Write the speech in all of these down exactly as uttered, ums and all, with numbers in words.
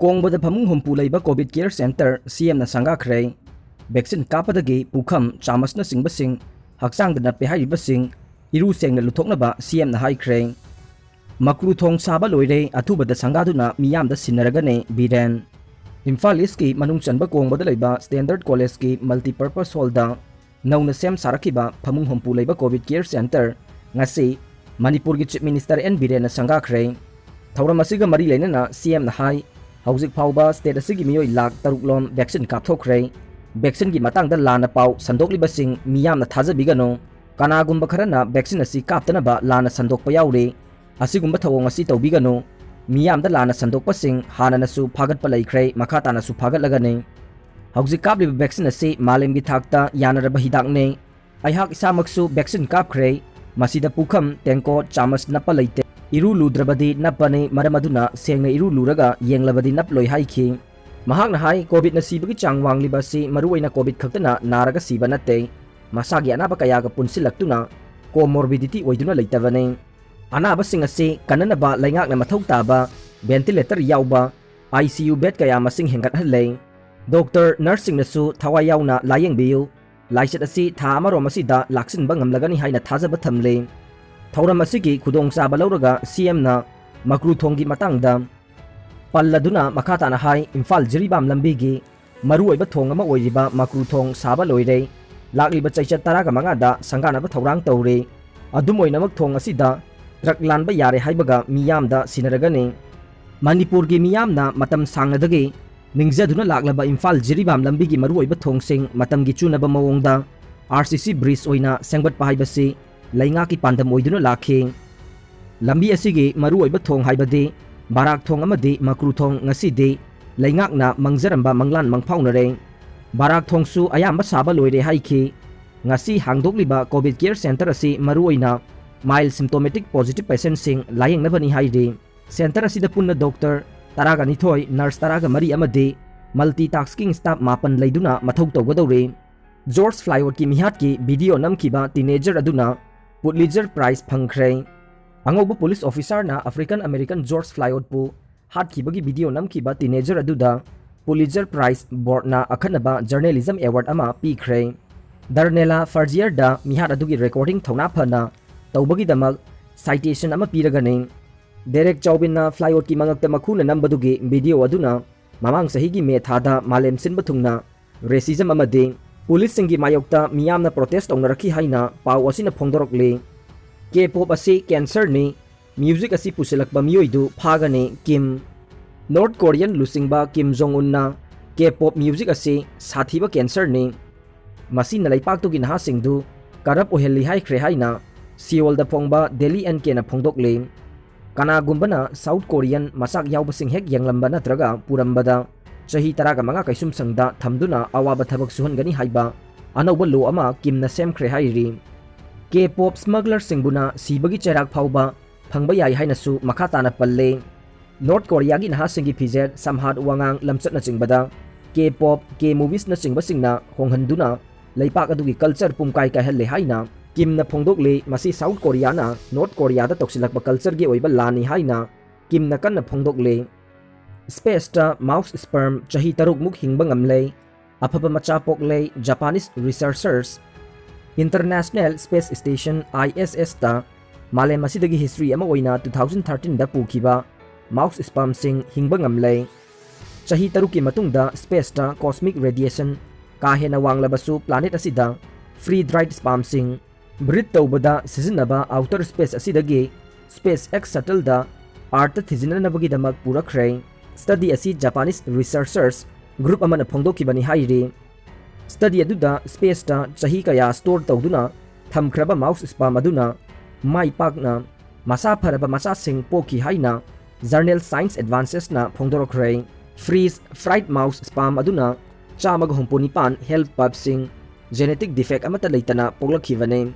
ꯀꯣꯡꯕꯗ ꯐꯃꯨꯡ ꯍꯨꯝꯐꯨ ꯂꯩꯕ ꯀꯣꯚꯤꯗ ꯀꯦꯌꯔ ꯁꯦꯟꯇꯔ ꯁꯤ ꯑꯦꯝꯅ ꯁꯪꯒꯥꯈ꯭ꯔꯦ꯫ ꯚꯦꯛꯁꯤꯟ ꯀꯥꯞꯄꯗꯒꯤ ꯄꯨꯈꯝ, ꯆꯥꯃꯁꯅꯆꯤꯡꯕꯁꯤꯡ, ꯍꯛꯆꯥꯡꯗ ꯅꯞꯄꯦ ꯍꯥꯏꯔꯤꯕꯁꯤꯡ ꯏꯔꯨ ꯁꯦꯡꯅ ꯂꯨꯊꯣꯛꯅꯕ ꯁꯤ ꯑꯦꯝꯅ ꯍꯥꯏꯈ꯭ꯔꯦ꯫ ꯃꯀ꯭ꯔꯨ ꯊꯣꯡ ꯁꯥꯕ ꯂꯣꯏꯔꯦ, ꯑꯊꯨꯕꯗ ꯁꯪꯒꯥꯗꯨꯅ ꯃꯤꯌꯥꯝꯗ ꯁꯤꯟꯅꯔꯒꯅꯤ ꯕꯤꯔꯦꯟ꯫ ꯏꯝꯐꯥꯜ ꯏꯁꯀꯤ ꯃꯅꯨꯡ ꯆꯟꯕ ꯀꯣꯡꯕꯗ ꯂꯩꯕ ꯁ꯭ꯇꯦꯟꯗꯔꯗ ꯀꯣꯂꯦꯖꯀꯤ ꯃꯜꯇꯤꯄꯔꯄꯁ ꯍꯣꯜꯗ ꯅꯧꯅ ꯁꯦꯝ ꯁꯥꯔꯛꯈꯤꯕ ꯐꯃꯨꯡ ꯍꯨꯝꯐꯨ ꯂꯩꯕ ꯀꯣꯚꯤꯗ ꯀꯦꯌꯔ ꯁꯦꯟꯇꯔ ꯉꯁꯤ ꯃꯅꯤꯄꯨꯔꯒꯤ ꯆꯤꯐ ꯃꯤꯅꯤꯁꯇꯔ ꯑꯦꯟ ꯕꯤꯔꯦꯟꯅ ꯁꯪꯒꯥꯈ꯭ꯔꯦ꯫ ꯊꯧꯔꯝ ꯑꯁꯤꯒ ꯃꯔꯤ ꯂꯩꯅꯅ ꯁꯤ ꯑꯦꯝꯅ ꯍꯥꯏ, ꯍꯧꯖꯤꯛ ꯐꯥꯎꯕ ꯁ꯭ꯇꯦꯠ ꯑꯁꯤꯒꯤ ꯃꯤꯑꯣꯏ ꯂꯥꯈ ꯇꯔꯨꯛ ꯂꯣꯝ ꯚꯦꯛꯁꯤꯟ ꯀꯥꯞꯊꯣꯛꯈ꯭ꯔꯦ꯫ ꯚꯦꯛꯁꯤꯟꯒꯤ ꯃꯇꯥꯡꯗ ꯂꯥꯟꯅ ꯄꯥꯎ ꯁꯟꯗꯣꯛꯂꯤꯕꯁꯤꯡ ꯃꯤꯌꯥꯝꯅ ꯊꯥꯖꯕꯤꯒꯅꯨ꯫ ꯀꯅꯥꯒꯨꯝꯕ ꯈꯔꯅ ꯚꯦꯛꯁꯤꯟ ꯑꯁꯤ ꯀꯥꯞꯇꯅꯕ ꯂꯥꯟꯅ ꯁꯟꯗꯣꯛꯄ ꯌꯥꯎꯔꯤ꯫ ꯑꯁꯤꯒꯨꯝꯕ ꯊꯧꯑꯣꯡ ꯑꯁꯤ ꯇꯧꯕꯤꯒꯅꯨ꯫ ꯃꯤꯌꯥꯝꯗ ꯂꯥꯟꯅ ꯁꯟꯗꯣꯛꯄꯁꯤꯡ ꯍꯥꯟꯅꯅꯁꯨ ꯐꯥꯒꯠꯄ ꯂꯩꯈ꯭ꯔꯦ, ꯃꯈꯥ ꯇꯥꯅꯁꯨ ꯐꯥꯒꯠꯂꯒꯅꯤ꯫ ꯍꯧꯖꯤꯛ ꯀꯥꯞꯂꯤꯕ ꯚꯦꯛꯁꯤꯟ ꯑꯁꯤ ꯃꯥꯂꯦꯝꯒꯤ ꯊꯥꯛꯇ ꯌꯥꯅꯔꯕ ꯍꯤꯗꯥꯛꯅꯤ꯫ ꯑꯩꯍꯥꯛ ꯏꯁꯥꯃꯛꯁꯨ ꯚꯦꯛꯁꯤꯟ ꯀꯥꯞꯈ꯭ꯔꯦ꯫ ꯃꯁꯤꯗ ꯄꯨꯈꯝ, ꯇꯦꯡꯀꯣꯠ, ꯆꯥꯃꯁ ꯅꯞꯄ ꯂꯩꯇꯦ꯫ ꯏꯔꯨ ꯂꯨꯗ꯭ꯔꯕꯗꯤ ꯅꯞꯄꯅꯤ, ꯃꯔꯝ ꯑꯗꯨꯅ ꯁꯦꯡꯅ ꯏꯔꯨ ꯂꯨꯔꯒ ꯌꯦꯡꯂꯕꯗꯤ ꯅꯞꯂꯣꯏ ꯍꯥꯏꯈꯤ꯫ ꯃꯍꯥꯛꯅ ꯍꯥꯏ, ꯀꯣꯚꯤꯗꯅ ꯁꯤꯕꯒꯤ ꯆꯥꯡ ꯋꯥꯡꯂꯤꯕ ꯑꯁꯤ ꯃꯔꯨꯑꯣꯏꯅ ꯀꯣꯚꯤꯗ ꯈꯛꯇꯅ ꯅꯥꯔꯒ ꯁꯤꯕ ꯅꯠꯇꯦ, ꯃꯁꯥꯒꯤ ꯑꯅꯥꯕ ꯀꯌꯥꯒ ꯄꯨꯟꯁꯤꯜꯂꯛꯇꯨꯅ ꯀꯣꯃꯣꯔꯕꯤꯗꯤꯇꯤ ꯑꯣꯏꯗꯨꯅ ꯂꯩꯇꯕꯅꯤ꯫ ꯑꯅꯥꯕꯁꯤꯡ ꯑꯁꯤ ꯀꯟꯅꯅꯕ ꯂꯩꯉꯥꯛꯅ ꯃꯊꯧ ꯇꯥꯕ ꯚꯦꯟꯇꯤꯂꯦꯇꯔ ꯌꯥꯎꯕ ꯑꯥꯏ ꯁꯤ ꯌꯨ ꯕꯦꯗ ꯀꯌꯥ ꯃꯁꯤꯡ ꯍꯦꯟꯒꯠꯍꯜꯂꯦ꯫ ꯗꯣꯛꯇꯔ, ꯅꯔꯁꯁꯤꯡꯅꯁꯨ ꯊꯋꯥꯏ ꯌꯥꯎꯅ ꯂꯥꯌꯦꯡꯕꯤꯌꯨ꯫ ꯂꯥꯏꯆꯠ ꯑꯁꯤ ꯊꯥ ꯑꯃꯔꯣꯝ ꯑꯁꯤꯗ ꯂꯥꯛꯁꯤꯟꯕ ꯉꯝꯂꯒꯅꯤ ꯍꯥꯏꯅ ꯊꯥꯖꯕ ꯊꯝꯂꯤ꯫ ꯊꯧꯔꯝ ꯑꯁꯤꯒꯤ ꯈꯨꯗꯣꯡꯆꯥꯕ ꯂꯧꯔꯒ ꯁꯤ ꯑꯦꯝꯅ ꯃꯀ꯭ꯔꯨ ꯊꯣꯡꯒꯤ ꯃꯇꯥꯡꯗ ꯄꯜꯂꯗꯨꯅ ꯃꯈꯥ ꯇꯥꯅ ꯍꯥꯏ, ꯏꯝꯐꯥꯜ ꯖꯤꯔꯤꯕꯥꯝ ꯂꯝꯕꯤꯒꯤ ꯃꯔꯨꯑꯣꯏꯕ ꯊꯣꯡ ꯑꯃ ꯑꯣꯏꯔꯤꯕ ꯃꯀ꯭ꯔꯨ ꯊꯣꯡ ꯁꯥꯕ ꯂꯣꯏꯔꯦ꯫ ꯂꯥꯛꯂꯤꯕ ꯆꯩꯆꯠ ꯇꯔꯥꯒ ꯃꯉꯥꯗ ꯁꯪꯒꯥꯅꯕ ꯊꯧꯔꯥꯡ ꯇꯧꯔꯤ꯫ ꯑꯗꯨꯝ ꯑꯣꯏꯅꯃꯛ ꯊꯣꯡ ꯑꯁꯤꯗ ꯇ꯭ꯔꯛ ꯂꯥꯟꯕ ꯌꯥꯔꯦ ꯍꯥꯏꯕꯒ ꯃꯤꯌꯥꯝꯗ ꯁꯤꯟꯅꯔꯒꯅꯤ꯫ ꯃꯅꯤꯄꯨꯔꯒꯤ ꯃꯤꯌꯥꯝꯅ ꯃꯇꯝ ꯁꯥꯡꯅꯗꯒꯤ ꯅꯤꯡꯖꯗꯨꯅ ꯂꯥꯛꯂꯕ ꯏꯝꯐꯥꯜ ꯖꯤꯔꯤꯕꯥꯝ ꯂꯝꯕꯤꯒꯤ ꯃꯔꯨꯑꯣꯏꯕ ꯊꯣꯡꯁꯤꯡ ꯃꯇꯝꯒꯤ ꯆꯨꯅꯕ ꯃꯑꯣꯡꯗ ꯑꯥꯔ ꯁꯤ ꯁꯤ ꯕ꯭ꯔꯤꯖ ꯑꯣꯏꯅ ꯁꯦꯝꯒꯠꯄ ꯍꯥꯏꯕꯁꯤ ꯂꯩꯉꯥꯛꯀꯤ ꯄꯥꯟꯗꯝ ꯑꯣꯏꯗꯨꯅ ꯂꯥꯛꯈꯤ꯫ ꯂꯝꯕꯤ ꯑꯁꯤꯒꯤ ꯃꯔꯨꯑꯣꯏꯕ ꯊꯣꯡ ꯍꯥꯏꯕꯗꯤ ꯕꯥꯔꯥꯛ ꯊꯣꯡ ꯑꯃꯗꯤ ꯃꯀ꯭ꯔꯨ ꯊꯣꯡ ꯉꯁꯤꯗꯤ ꯂꯩꯉꯥꯛꯅ ꯃꯪꯖꯔꯝꯕ ꯃꯪꯂꯥꯟ ꯃꯪꯐꯥꯎꯅꯔꯦ꯫ ꯕꯥꯔꯥꯛ ꯊꯣꯡꯁꯨ ꯑꯌꯥꯝꯕ ꯁꯥꯕ ꯂꯣꯏꯔꯦ ꯍꯥꯏꯈꯤ꯫ ꯉꯁꯤ ꯍꯥꯡꯗꯣꯛꯂꯤꯕ ꯀꯣꯚꯤꯗ ꯀꯦꯌꯔ ꯁꯦꯟꯇꯔ ꯑꯁꯤ ꯃꯔꯨꯑꯣꯏꯅ ꯃꯥꯏꯜ ꯁꯤꯝꯇꯣꯃꯦꯇꯤꯛ ꯄꯣꯖꯤꯇꯤꯚ ꯄꯦꯁꯦꯟꯠꯁꯤꯡ ꯂꯥꯌꯦꯡꯅꯕꯅꯤ ꯍꯥꯏꯔꯤ꯫ ꯁꯦꯟꯇꯔ ꯑꯁꯤꯗ ꯄꯨꯟꯅ ꯗꯣꯛꯇꯔ ꯇꯔꯥꯒ ꯅꯤꯊꯣꯏ, ꯅꯔꯁ ꯇꯔꯥꯒ ꯃꯔꯤ ꯑꯃꯗꯤ ꯃꯜꯇꯤ ꯇꯥꯁꯀꯤꯡ ꯁ꯭ꯇꯥꯐ ꯃꯥꯄꯟ ꯂꯩꯗꯨꯅ ꯃꯊꯧ ꯇꯧꯒꯗꯧꯔꯤ꯫ ꯖꯣꯔꯖ ꯐ꯭ꯂꯥꯏꯗꯀꯤ ꯃꯤꯍꯥꯠꯀꯤ ꯚꯤꯗꯤꯑꯣ ꯅꯝꯈꯤꯕ ꯇꯤꯅꯦꯖꯔ ꯑꯗꯨꯅ ꯄꯨꯠꯂꯤꯖꯔ ꯄ꯭ꯔꯥꯏꯖ ꯐꯪꯈ꯭ꯔꯦ꯫ ꯑꯉꯧꯕ police ꯑꯣꯐꯤꯁꯥꯔꯅ African American George ꯐ꯭ꯂꯥꯏꯗꯄꯨ ꯍꯥꯠꯈꯤꯕꯒꯤ video ꯅꯝꯈꯤꯕ teenager ꯑꯗꯨꯗ Pulitzer Prize boardꯅ ꯑꯈꯟꯅꯕ journalism award ꯑꯃ ꯄꯤꯈ꯭ꯔꯦ꯫ ꯗꯔꯅꯦꯂꯥ ꯐꯔꯖꯤꯌꯔꯗ ꯃꯤꯍꯥꯠ ꯑꯗꯨꯒꯤ recording ꯊꯧꯅꯥ ꯐꯅ ꯇꯧꯕꯒꯤꯗꯃꯛ citation ꯑꯃ ꯄꯤꯔꯒꯅꯤ꯫ ꯗꯦꯔꯦꯛ ꯆꯥꯎꯕꯤꯟꯅ ꯐ꯭ꯂꯥꯏꯑꯣꯠꯀꯤ ꯃꯉꯛꯇ ꯃꯈꯨꯅ ꯅꯝꯕꯗꯨꯒꯤ video ꯑꯗꯨꯅ ꯃꯃꯥꯡ ꯆꯍꯤꯒꯤ ꯃꯦ ꯊꯥꯗ ꯃꯥꯂꯦꯝ ꯁꯤꯟꯕ ꯊꯨꯡꯅ racism ꯑꯃꯗꯤ ꯄꯨꯂꯤꯁꯁꯤꯡꯒꯤ ꯃꯥꯌꯣꯛꯇ ꯃꯤꯌꯥꯝꯅ protest ꯇꯧꯅꯔꯛꯈꯤ ꯍꯥꯏꯅ ꯄꯥꯎ ꯑꯁꯤꯅ ꯐꯣꯡꯗꯣꯔꯛꯂꯤ꯫ K-pop ꯑꯁꯤ cancerꯅꯤ, music ꯑꯁꯤ ꯄꯨꯁꯤꯜꯂꯛꯄ ꯃꯤꯑꯣꯏꯗꯨ ꯐꯥꯒꯅꯤ, ꯀꯤꯝ꯫ North Korean ꯂꯨꯆꯤꯡꯕ ꯀꯤꯝ ꯖꯣꯡ ꯎꯟꯅ K-pop music ꯑꯁꯤ ꯁꯥꯊꯤꯕ cancerꯅꯤ, ꯃꯁꯤꯅ ꯂꯩꯄꯥꯛꯇꯨꯒꯤ ꯅꯍꯥꯁꯤꯡꯗꯨ corrupt ꯑꯣꯏꯍꯜꯂꯤ ꯍꯥꯏꯈ꯭ꯔꯦ ꯍꯥꯏꯅ ꯁꯤꯑꯣꯜꯗ ꯐꯣꯡꯕ Daily NKꯅ ꯐꯣꯡꯗꯣꯛꯂꯤ꯫ ꯀꯅꯥꯒꯨꯝꯕꯅ South Korean ꯃꯆꯥꯛ ꯌꯥꯎꯕꯁꯤꯡ ꯍꯦꯛ ꯌꯦꯡꯂꯝꯕ ꯅꯠꯇ꯭ꯔꯒ ꯄꯨꯔꯝꯕꯗ ꯆꯍꯤ ꯇꯔꯥꯒ ꯃꯉꯥ ꯀꯩꯁꯨꯝꯁꯪꯗ ꯊꯝꯗꯨꯅ ꯑꯋꯥꯕ ꯊꯕꯛ ꯁꯨꯍꯟꯒꯅꯤ ꯍꯥꯏꯕ ꯑꯅꯧꯕ law ꯑꯃ ꯀꯤꯝꯅ ꯁꯦꯝꯈ꯭ꯔꯦ ꯍꯥꯏꯔꯤ꯫ K-pop smugglerꯁꯤꯡꯕꯨꯅ ꯁꯤꯕꯒꯤ ꯆꯩꯔꯥꯛ ꯐꯥꯎꯕ ꯐꯪꯕ ꯌꯥꯏ ꯍꯥꯏꯅꯁꯨ ꯃꯈꯥ ꯇꯥꯅ ꯄꯜꯂꯦ꯫ North Koreaꯒꯤ ꯅꯍꯥꯁꯤꯡꯒꯤ ꯐꯤꯖꯦꯠ, ꯁꯝꯍꯥꯠ, ꯋꯥꯉꯥꯡ, ꯂꯝꯆꯠꯅꯆꯤꯡꯕꯗ K-pop, K-moviesꯅꯆꯤꯡꯕꯁꯤꯡꯅ ꯍꯣꯡꯍꯟꯗꯨꯅ ꯂꯩꯄꯥꯛ ꯑꯗꯨꯒꯤ culture ꯄꯨꯝꯀꯥꯏ ꯀꯥꯏꯍꯜꯂꯦ ꯍꯥꯏꯅ ꯀꯤꯝꯅ ꯐꯣꯡꯗꯣꯛꯂꯤ꯫ ꯃꯁꯤ South Koreaꯅ North Koreaꯗ ꯇꯧꯁꯤꯜꯂꯛꯄ cultureꯒꯤ ꯑꯣꯏꯕ ꯂꯥꯟꯅꯤ ꯍꯥꯏꯅ ꯀꯤꯝꯅ ꯀꯟꯅ ꯐꯣꯡꯗꯣꯛꯂꯤ꯫ Spaceꯇ mouse sperm ꯆꯍꯤ ꯇꯔꯨꯛꯃꯨꯛ ꯍꯤꯡꯕ ꯉꯝꯂꯦ꯫ ꯑꯐꯕ ꯃꯆꯥ ꯄꯣꯛꯂꯦ꯫ Japanese researchers International Space Station, ISSꯇ ꯃꯥꯂꯦꯝ ꯑꯁꯤꯗꯒꯤ history ꯑꯃ ꯑꯣꯏꯅ two thousand thirteenꯗ ꯄꯨꯈꯤꯕ mouse spermꯁꯤꯡ ꯍꯤꯡꯕ ꯉꯝꯂꯦ꯫ ꯆꯍꯤ ꯇꯔꯨꯛꯀꯤ ꯃꯇꯨꯡꯗ spaceꯇ cosmic radiation ꯀꯥ ꯍꯦꯟꯅ ꯋꯥꯡꯂꯕꯁꯨ planet ꯑꯁꯤꯗ freeze-dried spermꯁꯤꯡ breed ꯇꯧꯕꯗ ꯁꯤꯖꯤꯟꯅꯕ outer space ꯑꯁꯤꯗꯒꯤ SpaceX shuttleꯗ Earthꯇ ꯊꯤꯖꯤꯟꯅꯅꯕꯒꯤꯗꯃꯛ ꯄꯨꯔꯛꯈ꯭ꯔꯦ꯫ Study ꯑꯁꯤ Japanese researchers group ꯑꯃꯅ ꯐꯣꯡꯗꯣꯛꯈꯤꯕꯅꯤ ꯍꯥꯏꯔꯤ꯫ Study ꯑꯗꯨꯗ spaceꯇ ꯆꯍꯤ ꯀꯌꯥ store ꯇꯧꯗꯨꯅ ꯊꯝꯈ꯭ꯔꯕ mouse sperm ꯑꯗꯨꯅ ꯃꯥꯏ ꯄꯥꯛꯅ ꯃꯁꯥ ꯐꯔꯕ ꯃꯆꯥꯁꯤꯡ ꯄꯣꯛꯈꯤ ꯍꯥꯏꯅ journal Science Advancesꯅ ꯐꯣꯡꯗꯣꯔꯛꯈ꯭ꯔꯦ꯫ Freeze-fried mouse sperm ꯑꯗꯨꯅ ꯆꯥꯝꯃꯒ ꯍꯨꯝꯐꯨ ꯅꯤꯄꯥꯟ health bulbꯁꯤꯡ genetic defect ꯑꯃꯠꯇ ꯂꯩꯇꯅ ꯄꯣꯛꯂꯛꯈꯤꯕꯅꯤ꯫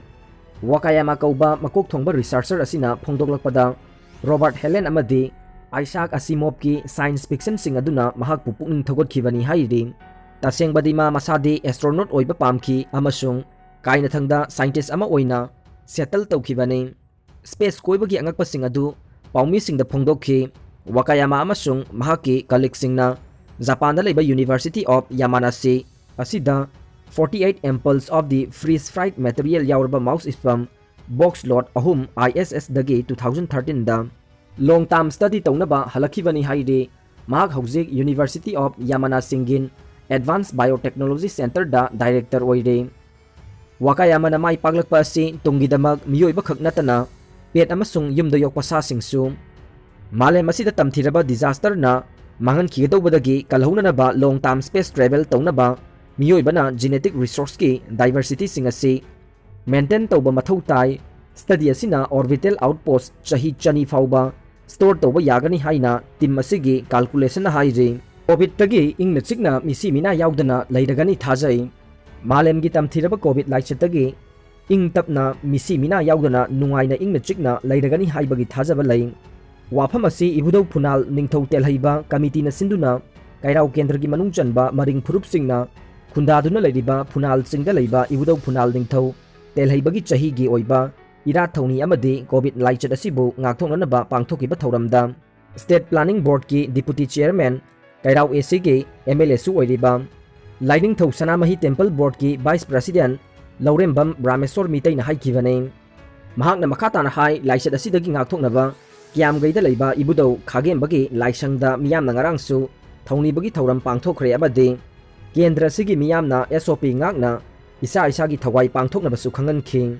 Wakayama ꯀꯧꯕ ꯃꯀꯣꯛ ꯊꯣꯡꯕ researcher ꯑꯁꯤꯅ ꯐꯣꯡꯗꯣꯛꯂꯛꯄꯗ, Robert Helen ꯑꯃꯗꯤ Isaac Asimovꯀꯤ science fictionꯁꯤꯡ ꯑꯗꯨꯅ ꯃꯍꯥꯛꯄꯨ ꯄꯨꯛꯅꯤꯡ ꯊꯧꯒꯠꯈꯤꯕꯅꯤ ꯍꯥꯏꯔꯤ꯫ ꯇꯁꯦꯡꯕꯗꯤ ꯃꯥ ꯃꯁꯥꯗꯤ astronaut ꯑꯣꯏꯕ ꯄꯥꯝꯈꯤ ꯑꯃꯁꯨꯡ ꯀꯥꯏꯅꯊꯪꯗ scientist ꯑꯃ ꯑꯣꯏꯅ settle ꯇꯧꯈꯤꯕꯅꯤ꯫ Space ꯀꯣꯏꯕꯒꯤ ꯑꯉꯛꯄꯁꯤꯡ ꯑꯗꯨ ꯄꯥꯎꯃꯤꯁꯤꯡꯗ ꯐꯣꯡꯗꯣꯛꯈꯤ꯫ ꯋꯥꯀꯥꯌꯥꯃꯥ ꯑꯃꯁꯨꯡ ꯃꯍꯥꯛꯀꯤ ꯀꯂꯤꯛꯁꯤꯡꯅ ꯖꯄꯥꯟꯗ ꯂꯩꯕ University of Yamanashi ꯑꯁꯤꯗ forty eight ampoules of the freeze-dried material ꯌꯥꯎꯔꯕ ꯃꯥꯎꯁ ꯏꯁꯄꯝ ꯕꯣꯛꯁ ꯂꯣꯠ ꯑꯍꯨꯝ I S S ꯗꯒꯤ two thousand thirteen ꯗ long term study ꯇꯧꯅꯕ ꯍꯜꯂꯛꯈꯤꯕꯅꯤ ꯍꯥꯏꯔꯤ꯫ ꯃꯍꯥꯛ ꯍꯧꯖꯤꯛ University of Yamanashi-ꯒꯤ Advanced Biotechnology Center-ꯗ director ꯑꯣꯏꯔꯤ꯫ ꯋꯥꯀꯥꯌꯥꯃꯥꯅ ꯃꯥꯏ ꯄꯥꯛꯂꯛꯄ ꯑꯁꯤ ꯇꯨꯡꯒꯤꯗꯃꯛ ꯃꯤꯑꯣꯏꯕ ꯈꯛ ꯅꯠꯇꯅ pet ꯑꯃꯁꯨꯡ ꯌꯨꯝꯗ ꯌꯣꯛꯄ ꯁꯥꯁꯤꯡꯁꯨ꯫ ꯃꯥꯂꯦꯝ ꯑꯁꯤꯗ ꯇꯝꯊꯤꯔꯕ disaster-ꯅ ꯃꯥꯡꯍꯟꯈꯤꯒꯗꯧꯕꯗꯒꯤ ꯀꯜꯍꯧꯅꯅꯕ long term space travel ꯇꯧꯅꯕ ꯃꯤꯑꯣꯏꯕꯅ genetic resource-ꯀꯤ diversity-ꯁꯤꯡ ꯑꯁꯤ maintain ꯇꯧꯕ ꯃꯊꯧ ꯇꯥꯏ꯫ Study ꯑꯁꯤꯅ orbital outpost ꯆꯍꯤ ꯆꯅꯤ ꯐꯥꯎꯕ store ꯇꯧꯕ ꯌꯥꯒꯅꯤ ꯍꯥꯏꯅ team ꯑꯁꯤꯒꯤ calculation-ꯅ ꯍꯥꯏꯔꯤ꯫ COVID-ꯇꯒꯤ ꯏꯪꯅ ꯆꯤꯛꯅ ꯃꯤꯁꯤ ꯃꯤꯅꯥ ꯌꯥꯎꯗꯅ ꯂꯩꯔꯒꯅꯤ ꯊꯥꯖꯩ꯫ ꯃꯥꯂꯦꯝꯒꯤ ꯇꯝꯊꯤꯔꯕ COVID ꯂꯥꯏꯆꯠꯇꯒꯤ ꯏꯪ ꯇꯞꯅ ꯃꯤꯁꯤ ꯃꯤꯅꯥ ꯌꯥꯎꯗꯅ ꯅꯨꯡꯉꯥꯏꯅ ꯏꯪꯅ ꯆꯤꯛꯅ ꯂꯩꯔꯒꯅꯤ ꯍꯥꯏꯕꯒꯤ ꯊꯥꯖꯕ ꯂꯩ꯫ ꯋꯥꯐꯝ ꯑꯁꯤ ꯏꯕꯨꯙꯧ ꯐꯨꯅꯥꯜ ꯅꯤꯡꯊꯧ ꯇꯦꯜꯍꯩꯕ committee-ꯅ ꯁꯤꯟꯗꯨꯅ ꯀꯩꯔꯥꯎ ꯀꯦꯟꯗ꯭ꯔꯒꯤ ꯃꯅꯨꯡ ꯆꯟꯕ ꯃꯔꯤꯡ ꯐꯨꯔꯨꯞꯁꯤꯡꯅ ꯈꯨꯟꯗꯥꯗꯨꯅ ꯂꯩꯔꯤꯕ ꯐꯨꯅꯥꯜ ꯆꯤꯡꯗ ꯂꯩꯕ ꯏꯕꯨꯙꯧ ꯐꯨꯅꯥꯜ ꯅꯤꯡꯊꯧ ꯇꯦꯜꯍꯩꯕꯒꯤ ꯆꯍꯤꯒꯤ ꯑꯣꯏꯕ ꯏꯔꯥꯠ ꯊꯧꯅꯤ ꯑꯃꯗꯤ COVID ꯂꯥꯏꯆꯠ ꯑꯁꯤꯕꯨ ꯉꯥꯛꯊꯣꯛꯅꯅꯕ ꯄꯥꯡꯊꯣꯛꯈꯤꯕ ꯊꯧꯔꯝꯗ State Planning Board-ꯀꯤ Deputy Chairman, ꯀꯩꯔꯥꯎ AC-ꯒꯤ MLA-ꯁꯨ ꯑꯣꯏꯔꯤꯕ ꯂꯥꯏꯅꯤꯡꯊꯧ ꯁꯅꯥꯃꯍꯤ Temple Board-ꯀꯤ Vice President ꯂꯧꯔꯦꯝꯕꯝ ꯔꯥꯃꯦꯁꯣꯔ ꯃꯤꯇꯩꯅ ꯍꯥꯏꯈꯤꯕꯅꯤ꯫ ꯃꯍꯥꯛꯅ ꯃꯈꯥ ꯇꯥꯅ ꯍꯥꯏ, ꯂꯥꯏꯆꯠ ꯑꯁꯤꯗꯒꯤ ꯉꯥꯛꯊꯣꯛꯅꯕ ꯀꯤꯌꯥꯝꯒꯩꯗ ꯂꯩꯕ ꯏꯕꯨꯙꯧ ꯈꯥꯒꯦꯝꯕꯒꯤ ꯂꯥꯏꯁꯪꯗ ꯃꯤꯌꯥꯝꯅ ꯉꯔꯥꯡꯁꯨ ꯊꯧꯅꯤꯕꯒꯤ ꯊꯧꯔꯝ ꯄꯥꯡꯊꯣꯛꯈ꯭ꯔꯦ ꯑꯃꯗꯤ ꯀꯦꯟꯗ꯭ꯔ ꯑꯁꯤꯒꯤ ꯃꯤꯌꯥꯝꯅ SOP ꯉꯥꯛꯅ ꯏꯁꯥ ꯏꯁꯥꯒꯤ ꯊꯋꯥꯏ ꯄꯥꯡꯊꯣꯛꯅꯕꯁꯨ ꯈꯪꯍꯟꯈꯤ꯫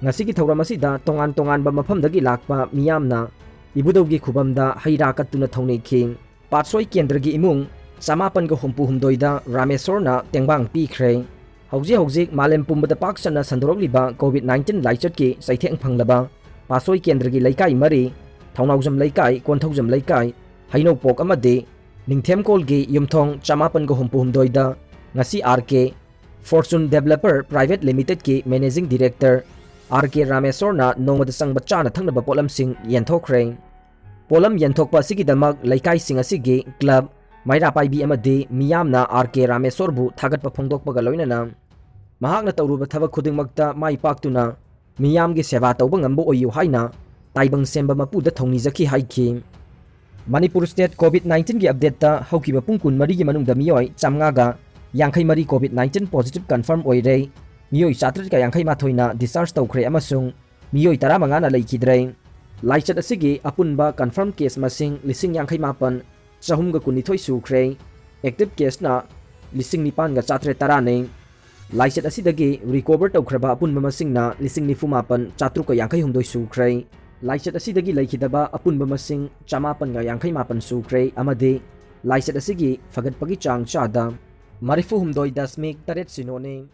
ꯉꯁꯤꯒꯤ ꯊꯧꯔꯝ ꯑꯁꯤꯗ ꯇꯣꯉꯥꯟ ꯇꯣꯉꯥꯟꯕ ꯃꯐꯝꯗꯒꯤ ꯂꯥꯛꯄ ꯃꯤꯌꯥꯝꯅ ꯏꯕꯨꯙꯧꯒꯤ ꯈꯨꯕꯝꯗ ꯍꯩ ꯔꯥ ꯀꯠꯇꯨꯅ ꯊꯧꯅꯤꯈꯤ꯫ ꯄꯥꯠꯁꯣꯏ ꯀꯦꯟꯗ꯭ꯔꯒꯤ ꯏꯃꯨꯡ ꯆꯃꯥꯄꯟꯒ ꯍꯨꯝꯐꯨ ꯍꯨꯝꯗꯣꯏꯗ ꯔꯥꯃꯦꯁꯣꯔꯅ ꯇꯦꯡꯕꯥꯡ ꯄꯤꯈ꯭ꯔꯦ꯫ ꯍꯧꯖꯤꯛ ꯍꯧꯖꯤꯛ ꯃꯥꯂꯦꯝ ꯄꯨꯝꯕꯗ ꯄꯥꯛ ꯁꯟꯅ ꯁꯟꯗꯣꯔꯛꯂꯤꯕ COVID nineteen ꯂꯥꯏꯆꯠꯀꯤ ꯆꯩꯊꯦꯡ ꯐꯪꯂꯕ ꯄꯥꯠꯁꯣꯏ ꯀꯦꯟꯗ꯭ꯔꯒꯤ ꯂꯩꯀꯥꯏ ꯃꯔꯤ, ꯊꯧꯅꯥꯎꯖꯝ ꯂꯩꯀꯥꯏ, ꯀꯣꯟꯊꯧꯖꯝ ꯂꯩꯀꯥꯏ, ꯍꯩꯅꯧꯄꯣꯛ ꯑꯃꯗꯤ ꯅꯤꯡꯊꯦꯝꯀꯣꯜꯒꯤ ꯌꯨꯝꯊꯣꯡ ꯆꯃꯥꯄꯟꯒ ꯍꯨꯝꯐꯨ ꯍꯨꯝꯗꯣꯏꯗ ꯉꯁꯤ RK Fortune Developer Private Limited-ꯀꯤ Managing Director RK ꯔꯥꯃꯦꯁꯣꯔꯅ ꯅꯣꯡꯃꯗ ꯆꯪꯕ ꯆꯥꯅ ꯊꯛꯅꯕ ꯄꯣꯠꯂꯝꯁꯤꯡ ꯌꯦꯟꯊꯣꯛꯈ꯭ꯔꯦ꯫ ꯄꯣꯠꯂꯝ ꯌꯦꯟꯊꯣꯛꯄ ꯑꯁꯤꯒꯤꯗꯃꯛ ꯂꯩꯀꯥꯏꯁꯤꯡ ꯑꯁꯤꯒꯤ club, ꯃꯩꯔꯥ ꯄꯥꯏꯕꯤ ꯑꯃꯗꯤ ꯃꯤꯌꯥꯝꯅ RK ꯔꯥꯃꯦꯁꯣꯔꯕꯨ ꯊꯥꯒꯠꯄ ꯐꯣꯡꯗꯣꯛꯄꯒ ꯂꯣꯏꯅꯅ ꯃꯍꯥꯛꯅ ꯇꯧꯔꯨꯕ ꯊꯕꯛ ꯈꯨꯗꯤꯡꯃꯛꯇ ꯃꯥꯏ ꯄꯥꯛꯇꯨꯅ ꯃꯤꯌꯥꯝꯒꯤ ꯁꯦꯕꯥ ꯇꯧꯕ ꯉꯝꯕ ꯑꯣꯏꯌꯨ ꯍꯥꯏꯅ ꯇꯥꯏꯕꯪ ꯁꯦꯝꯕ ꯃꯄꯨꯗ ꯊꯧꯅꯤꯖꯈꯤ ꯍꯥꯏꯈꯤ꯫ ꯃꯅꯤꯄꯨꯔ ꯁ꯭ꯇꯦꯠ ꯀꯣꯚꯤꯗ ꯅꯥꯏꯟꯇꯤꯟꯒꯤ ꯑꯞꯗꯦꯠꯇ ꯍꯧꯈꯤꯕ ꯄꯨꯡ ꯀꯨꯟꯃꯔꯤꯒꯤ ꯃꯅꯨꯡꯗ ꯃꯤꯑꯣꯏ ꯆꯥꯝꯃꯉꯥꯒ ꯌꯥꯡꯈꯩ ꯃꯔꯤ ꯀꯣꯚꯤꯗ ꯅꯥꯏꯟꯇꯤꯟ ꯄꯣꯖꯤꯇꯤꯚ ꯀꯟꯐꯥꯔꯝ ꯑꯣꯏꯔꯦ꯫ ꯃꯤꯑꯣꯏ ꯆꯥꯇ꯭ꯔꯦꯠꯀ ꯌꯥꯡꯈꯩ ꯃꯥꯊꯣꯏꯅ ꯗꯤꯁꯆꯥꯔꯖ ꯇꯧꯈ꯭ꯔꯦ ꯑꯃꯁꯨꯡ ꯃꯤꯑꯣꯏ ꯇꯔꯥꯃꯉꯥꯅ ꯂꯩꯈꯤꯗ꯭ꯔꯦ꯫ ꯂꯥꯏꯆꯠ ꯑꯁꯤꯒꯤ ꯑꯄꯨꯟꯕ ꯀꯟꯐꯥꯔꯝ ꯀꯦꯁ ꯃꯁꯤꯡ ꯂꯤꯁꯤꯡ ꯌꯥꯡꯈꯩ ꯃꯥꯄꯟ ꯆꯍꯨꯝꯒ ꯀꯨꯟꯅꯤꯊꯣꯏ ꯁꯨꯈ꯭ꯔꯦ꯫ ꯑꯦꯛꯇꯤꯚ ꯀꯦꯁꯅ ꯂꯤꯁꯤꯡ ꯅꯤꯄꯥꯟꯒ ꯆꯥꯇ꯭ꯔꯦꯠ ꯇꯔꯥꯅꯤ꯫ ꯂꯥꯏꯆꯠ ꯑꯁꯤꯗꯒꯤ ꯔꯤꯀꯣꯚꯔ ꯇꯧꯈ꯭ꯔꯕ ꯑꯄꯨꯟꯕ ꯃꯁꯤꯡꯅ ꯂꯤꯁꯤꯡ ꯅꯤꯐꯨ ꯃꯥꯄꯟ ꯆꯥꯇ꯭ꯔꯨꯛꯀ ꯌꯥꯡꯈꯩ ꯍꯨꯝꯗꯣꯏ ꯁꯨꯈ꯭ꯔꯦ꯫ ꯂꯥꯏꯆꯠ ꯑꯁꯤꯗꯒꯤ ꯂꯩꯈꯤꯗꯕ ꯑꯄꯨꯟꯕ ꯃꯁꯤꯡ ꯆꯃꯥꯄꯟꯒ ꯌꯥꯡꯈꯩ ꯃꯥꯄꯟ ꯁꯨꯈ꯭ꯔꯦ ꯑꯃꯗꯤ ꯂꯥꯏꯆꯠ ꯑꯁꯤꯒꯤ ꯐꯒꯠꯄꯒꯤ ꯆꯥꯡ ꯆꯥꯗ ꯃꯔꯤꯐꯨ ꯍꯨꯝꯗꯣꯏ ꯗꯁꯃꯤꯛ ꯇꯔꯦꯠ ꯁꯤꯅꯣꯅꯤ꯫